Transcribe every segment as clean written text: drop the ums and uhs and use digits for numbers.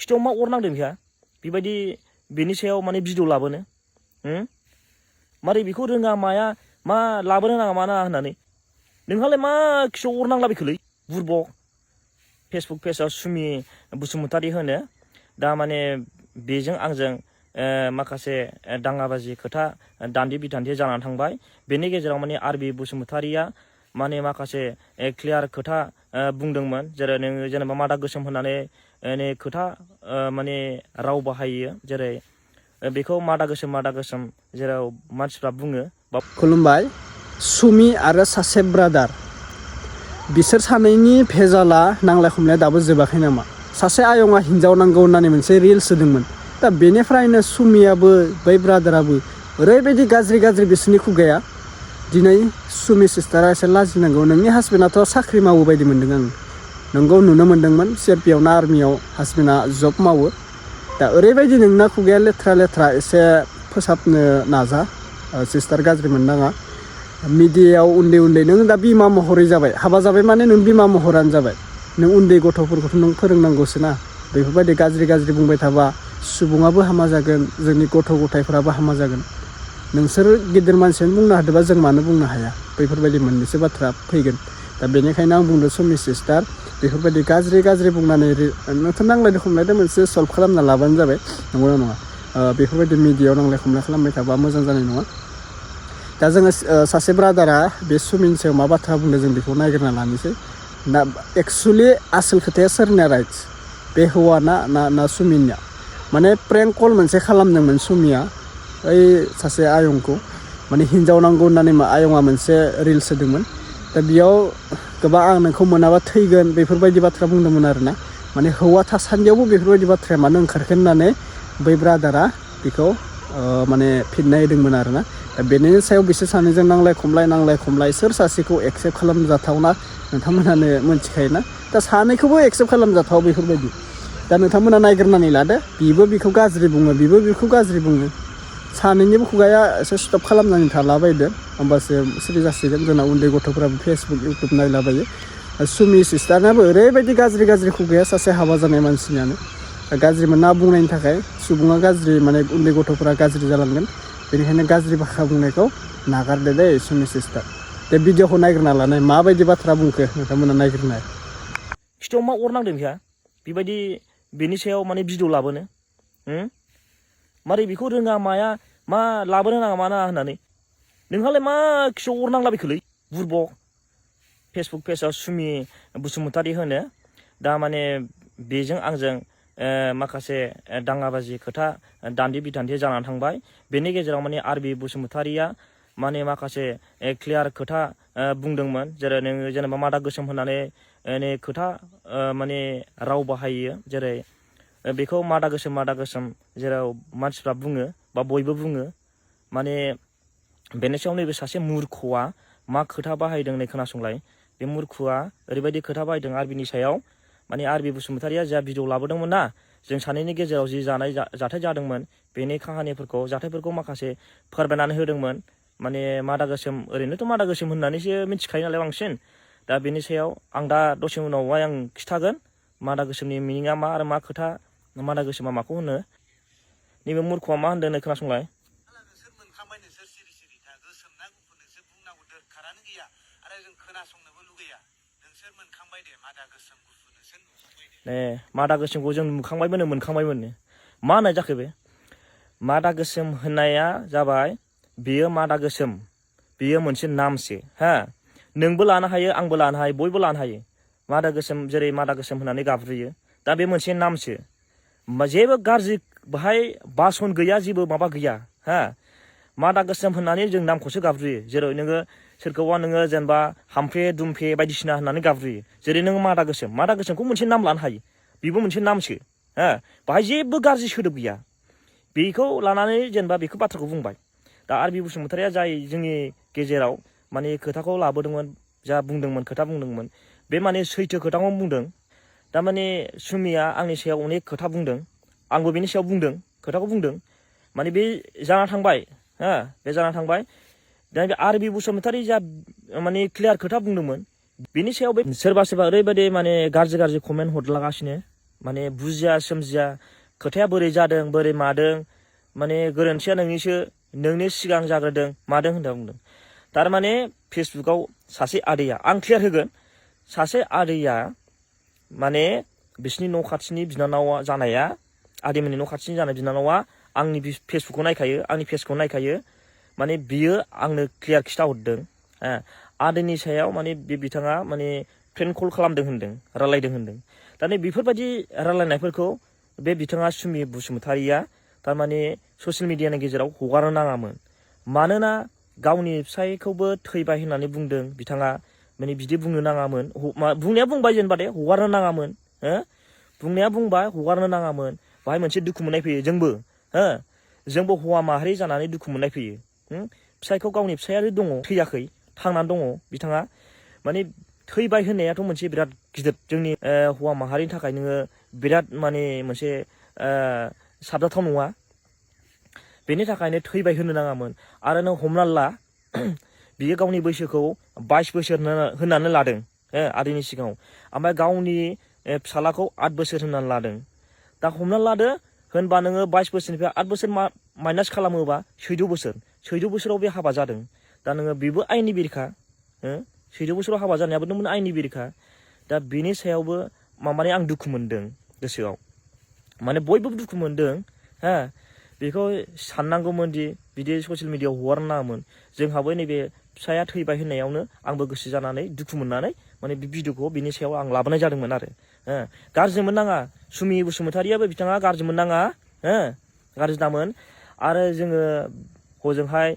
खिथाव मा अर नांदों बिहा बेबायदि बेनि सायाव माने भिडिअ लाबोनो मारै बेखौ रोङा माया मा लाबोनो नाङा मा नाङा होननानै नोंहालाय मा खिथाव अर नांलाबायखोलै बुरबक फेसबुक पेजआव सुमि बसुमतारी होनो दा माने बेजों आंजों माखासे दाङाबाजि खोथा दान्थे बिदान्थे जानानै थांबाय बेनि गेजेराव माने आरबि बसुमतारीया माने माखासे क्लियार खोथा बुंदोंमोन जेरै नोङो जेनेबा मादा गोसोम होननानै खोथा माने राव बाहायो जेरै बेखौ मादा गोसोम जेराव मानसिफ्रा बुङो खुलुमबाय सुमि आरो सासे ब्रादार बिसोर सानैनि भेजाला नांलाय खमलाया दाबो जोबाखै नामा सासे आयंआ हिन्जाव नांगौ होननानै मोनसे रिल्स होदोंमोन दा बेनिफ्रायनो सुमियाबो बै ब्रादाराबो ओरैबायदि गाज्रि बिसोरनि खुगाया दिनै सुमि सिस्टारा एसे लाजिनांगौ नोंनि हासबेन्डआथ' साख्रि मावो बायदि मोन्दों आं नोंगौ नुनो मोन्दोंमोन CRP आवना आर्मियाव हासबेन्डआ जब मावो दा ओरैबायदि नोंना खुगाया लेथ्रा एसे फोसाबनो नाजा सिस्टार गाज्रि मोननाङा मिडियायाव उन्दै नों दा बिमा महरै जाबाय हाबा जाबाय माने नों बिमा महरानो जाबाय नों उन्दै गथ'फोरखौथ' नों फोरोंनांगौसो ना बेफोरबायदि गाज्रि बुंबाय थाबा सुबुङाबो हामा जागोन जोंनि गथ' गथायफोराबो हामा जागोन नोंसोर गिदिर मानसियानो बुंनो हादोंबा जों मानो बुंनो हाया बैफोरबायदि मोननैसो बाथ्रा फैगोन दा बेनिखायनो आं बुंदों सुमि सिस्टार बेफोरबायदि गाज्रि बुंनानै नोंथ' नांलायदो खमलायदो मोनसे सल्भ खालामना लाबानो जाबाय नंगौना नङा बेफोरबायदि मिडियायाव नांलाय खमलाय खालामबाय थाबा मोजां जानाय नङा दा जोङो सासे ब्रादारा बे सुमिनि सायाव मा बाथ्रा बुंदों जों बेखौ नायग्रोना लानोसै ना एक्सुवेलि आसोल खोथाया सोरनिया राइट्स बे हौवाना ना सुमिनिया माने प्रेंक कल मोनसे खालामदोंमोन सुमिया ओइ सासे आयंखौ माने हिन्जाव नांगौ होननानै आयंआ मोनसे रिल्स होदोंमोन दा बेयाव गोबां आं नोंखौ मोनाबा थैगोन बेफोरबायदि बाथ्रा बुंदोंमोन आरोना माने हौवा थासान्दियावबो बेफोरबायदि बाथ्राया मानो ओंखारखो होननानै बै ब्रादारा बेखौ माने फिननाय होदोंमोन आरोना दा बेनि सायाव बिसोर सानैजों नांलाय खमलाय सोर सासेखौ एक्सेप्ट खालामजाथावना नोंथांमोनानो मोनथिखायोना दा सानैखौबो एक्सेप्ट खालामजाथाव बेफोरबायदि दा नोंथांमोना नायग्रोनानै लादो बिबो बिखौ गाज्रि बुङो बिबो बिखौ गाज्रि बुङो सानैनिबो खुगाया एसे स्टप खालामनानै थालाबायदो होमबासो सिरि जासिगोन जोंना उन्दै गथ'फोराबो फेसबुक इउटुब नायलाबायो सुमि सिस्टारनाबो ओरैबायदि गाज्रि खुगाया सासे हाबा जानाय मानसिनियानो गाज्रि मोनना बुंनायनि थाखाय सुबुङा गाज्रि माने उन्दै गथ'फोरा गाज्रि जालांगोन बेनिखायनो गाज्रि बाथ्रा बुंनायखौ नागारदो दे सुमि सिस्टार बे भिडिअखौ नायग्रोना लानाय माबायदि बाथ्रा बुंखो नोंथांमोना नायग्रोनाय खिथाव मा अर नांदों बिहा बेबायदि बेनि सायाव माने भिडिअ लाबोनो मारै बेखौ रोङा माया मा लाबोनो नाङा मा नाङा होननानै नोंहालाय मा खिथाव अर नांलाबायखोलै बुरबक फेसबुक पेजआव सुमि बसुमतारी होनो दा माने बेजों आंजों माखासे दाङाबाजि खोथा दान्थे बिदान्थे जानानै थांबाय बेनि गेजेराव माने आरबि बसुमतारीया माने माखासे क्लियार खोथा बुंदोंमोन जेरै नोङो जेनेबा मादा गोसोम होननानै खोथा माने राव बाहायो जेरै बेखौ मादा गोसोम जेराव मानसिफ्रा बुङो बा बयबो बुङो माने बेनि सायाव नैबे सासे मुरख'आ मा खोथा बाहायदों नै खोनासंलाय बे मुरख'आ ओरैबायदि खोथा बाहायदों आरबिनि सायाव माने आरबि बसुमतारीया जा भिडिअ लाबोदोंमोन ना जों सानैनि गेजेराव जि जाथाय जादोंमोन बेनि जाथायफोरखौ माखासे फोरमायनानै होदोंमोन माने मादा गोसोम ओरैनोथ' मादा गोसोम होननानैसो मिथिखायो नालाय बांसिन दा बेनि सायाव आं दा दसे उनावहाय आं खिथागोन मादा गोसोमनि मिनिङा मा आरो मा खोथा मादा गोसोमा माखौ होनो नैबे मुरख'आ मा होनदों नै खोनासंलाय मादा गोसोमखौ जों मोनखांबायमोननो मा होननाय जाखो बे मादा गोसोम होननाया जाबाय बेयो मादा गोसोम बेयो मोनसे नामसो हा नोंबो लानो हायो आंबो लानो हायो बयबो लानो हायो मादा गोसोम जेरै मादा गोसोम होननानै गाबज्रियो दा बे मोनसे नामसो जेबो गाज्रि बाहाय बासन गैया जेबो माबा गैया हा मादा गोसोम होननानै जों नामखौसो गाबज्रियो जेरै नोङो सोरखौबा नोङो जेनेबा हामफे दुमफे बायदिसिना होननानै गाबज्रियो जेरै नोङो मादा गोसोमखौ मोनसे नाम लानो हायो बेबो मोनसे नामसो हा बाहाय जेबो गाज्रि सोदोब गैया बेखौ लानानै जेनेबा बेखौ बाथ्राखौ बुंबाय दा आरबि बसुमतारीया जाय जोंनि गेजेराव माने खोथाखौ लाबोदोंमोन जा बुंदोंमोन खोथा बुंदोंमोन बे माने सैथो खोथाखौ बुंदों दा माने सुमिया आंनि सायाव अनेक खोथा बुंदों आंबो बेनि सायाव बुंदों खोथाखौ बुंदों माने बे जाना थांबाय हा बे जाना थांबाय दा बे आरबि बसुमतारी जा माने क्लियार खोथा बुंदोंमोन बेनि सायाव बे सोरबा ओरैबायदि माने गाज्रि कमेन्ट हरलागासिनो माने बुजिया सोमजिया खोथाया बोरै जादों बोरै मादों माने गोरोन्थिया नोंनिसो नोंनि सिगां जाग्रोदों मादों होनना बुंदों थारमाने फेसबुकाव सासे आदैया आं क्लियार होगोन सासे आदैया माने बिसिनि न' खाथिनि बिनानावा जानाया आदैमोननि न' खाथिनि जानाय बिनानावा आंनि फेसबुकखौ नायखायो आंनि पेजखौ नायखायो माने बियो आंनो क्लियार खिथाहरदों आदैनि सायाव माने बे बिथाङा माने फ्रेन्ड कल खालामदों होनदों रायलायदों होनदों दा नै बेफोरबायदि रायलायनायफोरखौ बे बिथाङा सुमि बसुमतारिया थारमाने ससियेल मिडियानि गेजेराव हगारनो नाङामोन मानोना गावनि फिसायखौबो थैबाय होननानै बुंदों बिथाङा माने बिदि बुंनो नाङामोन बुंनाया बुंबाय जेनेबा दे हगारनो नाङामोन बुंनाया बुंबाय हगारनो नाङामोन बाहाय मोनसे दुखु मोननाय फैयो जोंबो हौवा माहारि जानानै दुखु मोननाय फैयो फिसायखौ गावनि फिसायानो दङ थैयाखै थांनानै दङ बिथाङा माने थैबाय होननायाथ' मोनसे बिराद गिदिर जोंनि हौवा माहारिनि थाखाय नोङो बिराद माने मोनसे साबजाथाव नङा बेनि थाखायनो थैबाय होनो नाङामोन आरो नों हमना ला बियो गावनि बैसोखौ 22 बोसोर होननानै लादों आदैनि सिगाङाव ओमफ्राय गावनि फिसालाखौ 8 बोसोर होननानै लादों दा हमना लादो होनबा नोङो 22 बोसोरनिफ्राय 8 बोसोर माइनास खालामोबा 14 बोसोराव बे हाबा जादों दा नोङो बेबो आयेननि बेरेखा 14 बोसोराव हाबा जानायाबो नों आयेननि बेरेखा दा बेनि सायावबो माने आं दुखु मोनदों गोसोआव माने बयबो दुखु मोनदों बेखौ साननांगौमोन दि बिदि ससियेल मिडियाआव हगारनो नाङामोन जोंहाबो नैबे फिसाया थैबाय होननायावनो आंबो गोसो जानानै दुखु मोननानै माने बे भिडिअखौ बिनि सायाव आं लाबोनाय जादोंमोन आरो गाज्रि मोननाङा सुमि बसुमतारियाबो बिथाङा गाज्रि मोननाङा गाज्रि दामोन आरो जोङो हजोंहाय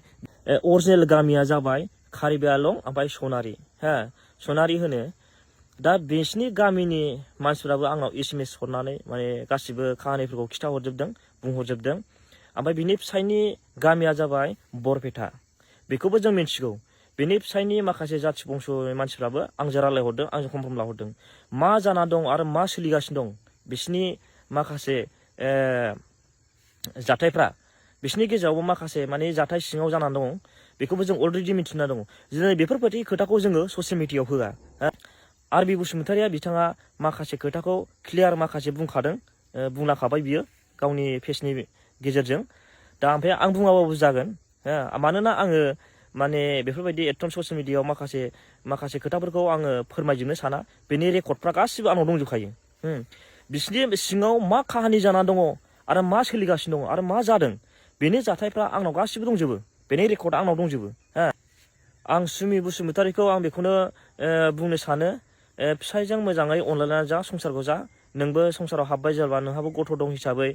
अरिजिनेल गामिया जाबाय कार्बि आलं ओमफ्राय सनारि होनो दा बिसिनि गामिनि मानसिफ्राबो आंनाव SMS हरनानै माने गासिबो काहानिफोरखौ खिथाहरजोबदों बुंहरजोबदों ओमफ्राय बिनि फिसायनि गामिया जाबाय बरपेटा बेखौबो जों मिथिगौ बिनि फिसायनि माखासे जाथि बंस'नि मानसिफ्राबो आंजों रायलायहरदों आंजों कनफार्म लाहरदों मा जाना दं आरो मा सोलिगासिनो दं बिसिनि माखासे जाथायफ्रा बिसिनि गेजेरावबो माखासे माने जाथाय सिङाव जानानै दं बेखौबो जों अलरेडि मिथिना दङ दिनै बेफोरबायदि खोथाखौ जोङो ससियेल मिडियाआव होआ आरबि बसुमतारिया बिथाङा माखासे खोथाखौ क्लियार माखासे बुंखादों बुंलांखाबाय बियो गावनि पेजनि गेजेरजों दा ओमफ्राय आं बुङाबाबो जागोन मानोना आङो माने बेफोरबायदि एकदम ससियेल मिडियाआव माखासे खोथाफोरखौ आङो फोरमायजोबनो साना बेनि रेकर्डफ्रा गासिबो आंनाव दंजोबखायो बिसिनि सिङाव मा काहानि जाना दङ आरो मा सोलिगासिनो दङ आरो मा जादों बेनि जाथायफ्रा आंनाव गासिबो दंजोबो बेनि रेकर्डआ आंनाव दंजोबो आं सुमि बसुमतारिखौ आं बेखौनो बुंनो सानो फिसायजों मोजाङै अनलायनानै जा संसारखौ जा नोंबो संसाराव हाबबाय जेनेबा नोंहाबो गथ' दं हिसाबै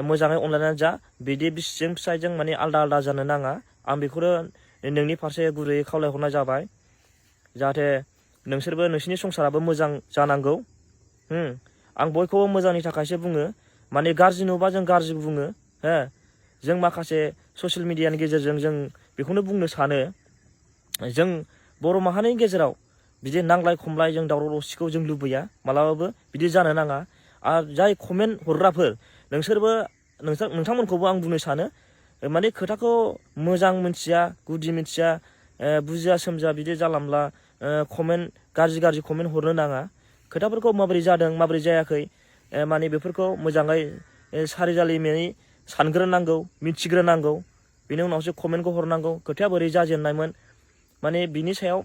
मोजाङै अनलायनानै जा बिदि बिसिजों फिसायजों माने आलदा जानो नाङा आं बेखौनो नोंनि फारसे गुरैयै खावलायहरनाय जाबाय जाहाथे नोंसोरबो नोंसिनि संसाराबो मोजां जानांगौ आं बयखौबो मोजांनि थाखायसो बुङो माने गाज्रि नुबा जों गाज्रि बुङो जों माखासे ससियेल मिडियानि गेजेरजों जों बेखौनो बुंनो सानो जों बर' माहारिनि गेजेराव बिदि नांलाय खमलाय जों दावराव दावसिखौ जों लुबैया मालाबाबो बिदि जानो नाङा आरो जाय कमेन्ट हरग्राफोर नोंथांमोनखौबो आं बुंनो सानो माने खोथाखौ मोजां मिथिया गुदि मिथिया बुजिया सोमजिया बिदि जालामला कमेन्ट गाज्रि कमेन्ट हरनो नाङा खोथाफोरखौ माबोरै जादों माबोरै जायाखै माने बेफोरखौ मोजाङै सारिजालिमै सानग्रोनांगौ मिथिग्रोनांगौ बेनि उनावसो कमेन्टखौ हरनांगौ खोथाया बोरै जाजेननायमोन माने बिनि सायाव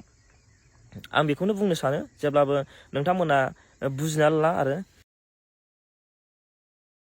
आं बेखौनो बुंनो सानो जेब्लाबो नोंथांमोना बुजिनानै ला आरो